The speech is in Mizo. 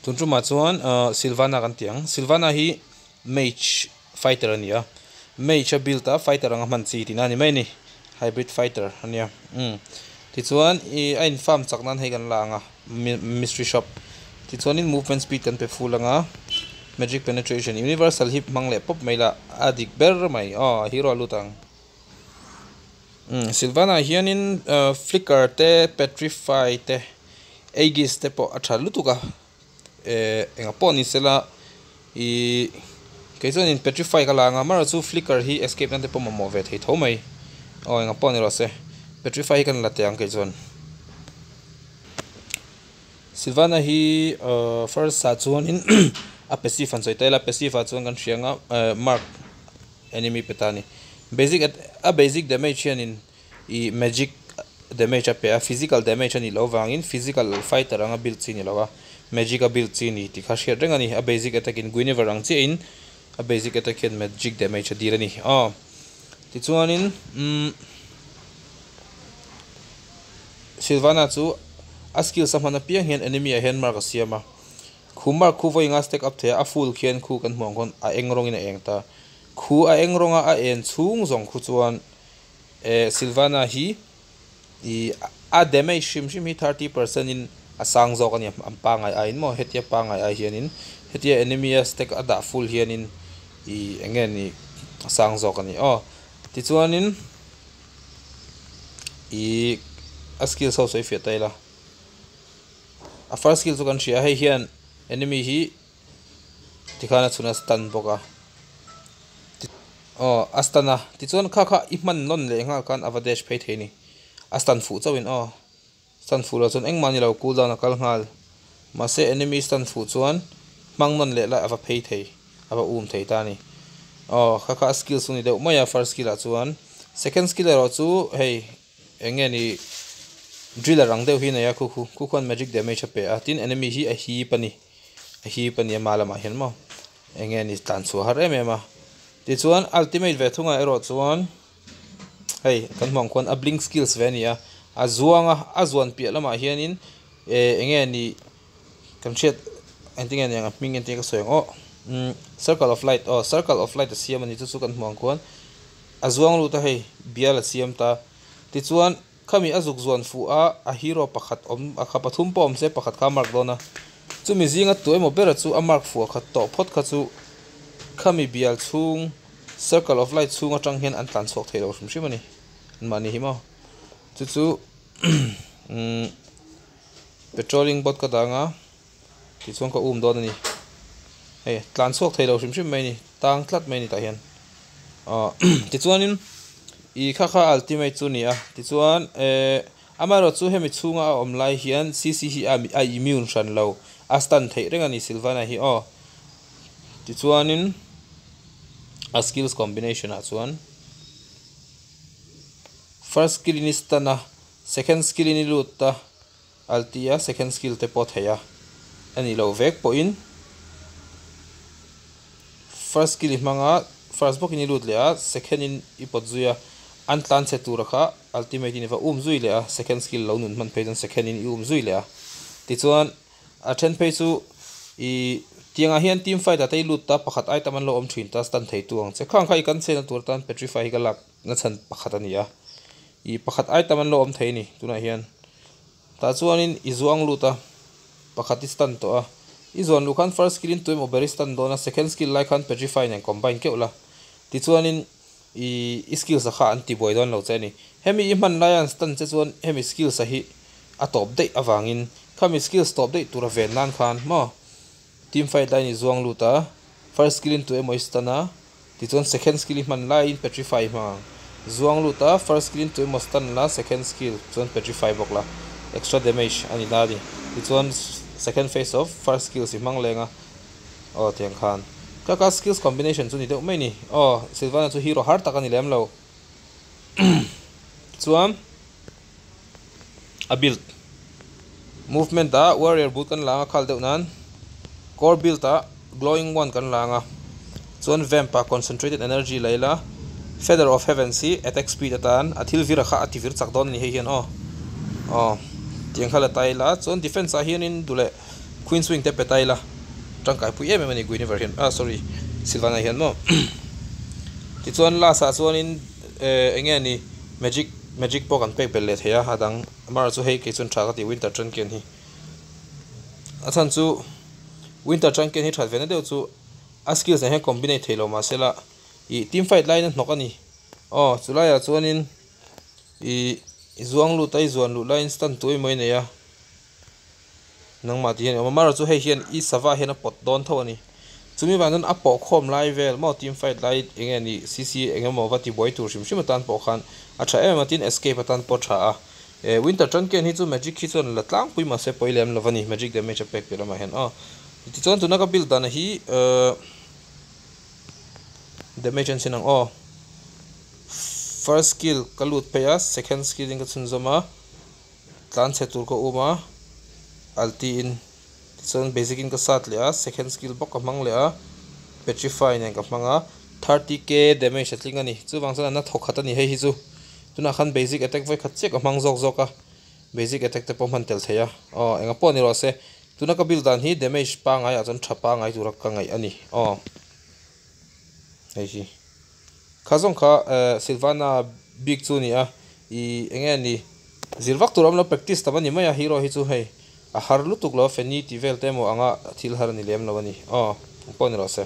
Tun tumah chuan Silvana kan tih ang. Silvana hi mage fighter a ni a, mage a build a fighter anga hman chi tihna a ni mai a ni, hybrid fighter a nia. Umm tichuan ih a in farm chak nan hei kan la ang a mystery shop tichuanin movement speed kan pe full anga magic penetration universal hi hmang leh pawp mai la a dik ber mai aw hero a lut ang. Umm Silvana hianin flicker te petrify te aegis te pawh a tha lutuk a eh engah pawh ni sela ih kei chuanin petrify ka la anga amaherawhchu chu flicker hi escape nan te pawh mamawh ve thei tho mai aw engah pawh ni rawh se petrify hi kan la teh ang kei chuan. Silvana hi ahh first ah chuanin a passive han sawi ta ila passive ah chuan kan hria anga eh mark enemy pe ta a ni. Basic a basic damage hianin ih magic damage a pe a, physical damage a nih loh avangin physical fighter anga build chi a ni lo a, magic a build chi a ni tih kha hriat reng a ni. A basic attack in Guinevere ang chiahin a basic attack hian magic damage a dil a ni. Aw tichuanin umm Silvana chu a skills a hman apiang hian enemy ah hian mark a siam a. Khu mark khu vawi nga stack up thei a, a full khian khu kan hmuh ang khawn a eng rawngin a eng ta. Khu a eng rawnga a en chhung zawng khu chuan eh Silvana hi ih a damage hrim hrim hi 30% in a sang zawk a ni an pangngai aiin maw hetia pangngai ai hianin hetia enemy a stack a dah full hianin ih eng nge ni a sang zawk a ni aw. Tichuanin ih a skills ho sawi fiah ta ila. A first skill chu kan hria a hei hian enemy hi tikhan a chhun a stun bawk a aw a stun a tichuan kha kha i hman nawn leh nghal khan a va dash phei thei a ni a stun fuh chauhin aw stun fuh loh chuan engmah a ni lo cool down a kal nghal mahse enemy stun fuh chuan hmang nawn leh lai a va phei thei a va um thei ta a ni aw kha kha a skill chu a ni deuh mai a first skill ah chuan second skill erawh chu hei. Eng nge ni driller ang deuh hi a nei a khu khu khu khuan magic damage a pe a tin enemy hi a hip a ni a hip a ni ama lamah hian maw eng nge ni tlan chhuah har em em a tichuan ultimate ve thungah erawh chuan hei kan hmuh ang khuan a blink skills ve a ni a a zuang a a zuan piah lamah hianin eh eng nge ni kan hriat engtin nge ni ang a hming engtin nge ka sawi ang aw umm circle of light aw circle of light a siam a ni chu chu kan hmuh ang khuan. A zuang lut a hei, bial a siam ta. Tichuan, khami a zuk zuan fuh a, a hero pakhat awm, a kha pathum pawh awm se pakhat kha a mark dawn a. Chumi zinga tu emaw bera chu a mark fuh a khat tawh phawt kha chu khami bial chhung, circle of light chhung atang hian an tlan chhuak thei lo hrim hrim a ni. Anmahni hi maw? Chu chu umm patrolling boat ka dang a, tichuan ka um dawn a ni. Hei, tlan chhuak thei lo hrim hrim mai a ni, tang tlat mai a ni tah hian. Aw tichuanin ih kha kha ultimate chu a ni a tichuan eh amaherawh chu hemi chhunga a awm lai hian cc hi a a immune hran lo a stun theih reng a ni Silvana hi aw tichuanin a skills combination ah chuan first skill in i stun a second skill in i lut a ulti a second skill te pawh theih a a nih loh vek pawhin first skill i hmang a first bawkin i lut leh a second in i pawt zui a an tlan chhe tura kha ultimate in i va um zui leh a second skill lo nun hman phei chuan second in i um zui leh a tichuan a then phei chu ih tiangah hian team fight ah te i lut ta pakhat item an lo awm thin ta stun thei tu ang che khang kha i kan chhena tur tan petrify hi ka lak na chhan pakhat a ni a ih pakhat item an lo awm thei a ni tunah hian. Tah chuanin i zuang lut a, pakhat i stun tawh a. I zuan luh khan first skill in tuemaw ber i stun dawn a, second skill lai khan petrify nen combine keuh la. Tichuanin i i skills a kha an ti buai dawn lo che a ni. Hemi i hman laia an stun che chuan hemi skills a hi a tawp daih avangin khami skills tawp daih tura ven nan khan maw team fight laiin i zuang lut a, first skill in tuemaw i stun a, Tichuan second skill i hman laiin petrify i hmang ang. Zuang lut a, first skill in tuemaw stun la, second skill chuan petrify bawk la, extra damage a ni la a ni. Tichuan second phase of first skills i hmang leng a, aw tiang khan. Ka ka skills combination chu ni deuh mai ni. Aw, Silvana chu hero har tak a ni lem lo. Tichuan a build movement ah warrior boot kan la ang a khal deuh nan core build ah glowing one kan la ang a chuan vamp ah concentrated energy la ila feather of heavens hi attack speed atan a thil vir a kha a ti vir chak dawn a ni hei hian aw aw tiang kha la ta ila chuan defense ah hianin duh leh. Queen's Wing te pe ta ila tangkai pui em em ani Guinevere hian ah sorry Silvana hian maw tichuan last ah chuanin eh eng nge ni magic magic pawh kan pek belh leh thei a a dang amaherawh chu hei kei chuan tha ka ti Winter Truncheon hi a chhan chu Winter Truncheon hi that ve na deuh chu a skills nen hian combinate thei lo mahsela ih team fight laiin a hnawk a ni aw chulaiah chuanin ih zuang lut a i zuan luh laiin stun tu emaw i nei a. Nangmah tih hian i awm a, amaherawh chu hei hian i sava hian a pawt dawn tho a ni. Chumi vang chuan a pawh khawm lai vel maw team fight lai eng nge ni CC eng emaw va ti buai tur hrim hrim atan pawh khan a tha em em a, tin escape atan pawh a tha a. Eh Winter Truncheon hi chu magic hi chuan la tlangpui mahse pawi lem lo a ni, magic damage a pek piah lamah hian aw. Tichuan tuna ka build dan hi eh damage an sin ang aw. First skill ka lut phei a, second skill in ka chhunzawm a. Tlan chhe tur ka um a, ulti in tichuan basic in ka sat leh a, second skill bawk ka hmang leh a, petrify nen ka hmang a, 30k damage a tling a ni, chuvang chuan an a thawk khat a ni hei hi chu, tunah khan basic attack vawi khat chiah ka hmang zawk zawk a, basic attack te pawh hman tel thei a, aw enga pawh ni rawh se, tuna ka build dan hi damage pangai ah chuan tha pangai tura ka ngaih a ni aw hei hi. Kha zawng kha Silvana bik chu a ni a, ih eng nge ni zir vak tur a awm lo practice tam a ni mai a hero hi chu hei a har lutuk lo a Fanny tih vel te emaw anga thil har a ni lem lo a ni aw ang pawh ni rawh se.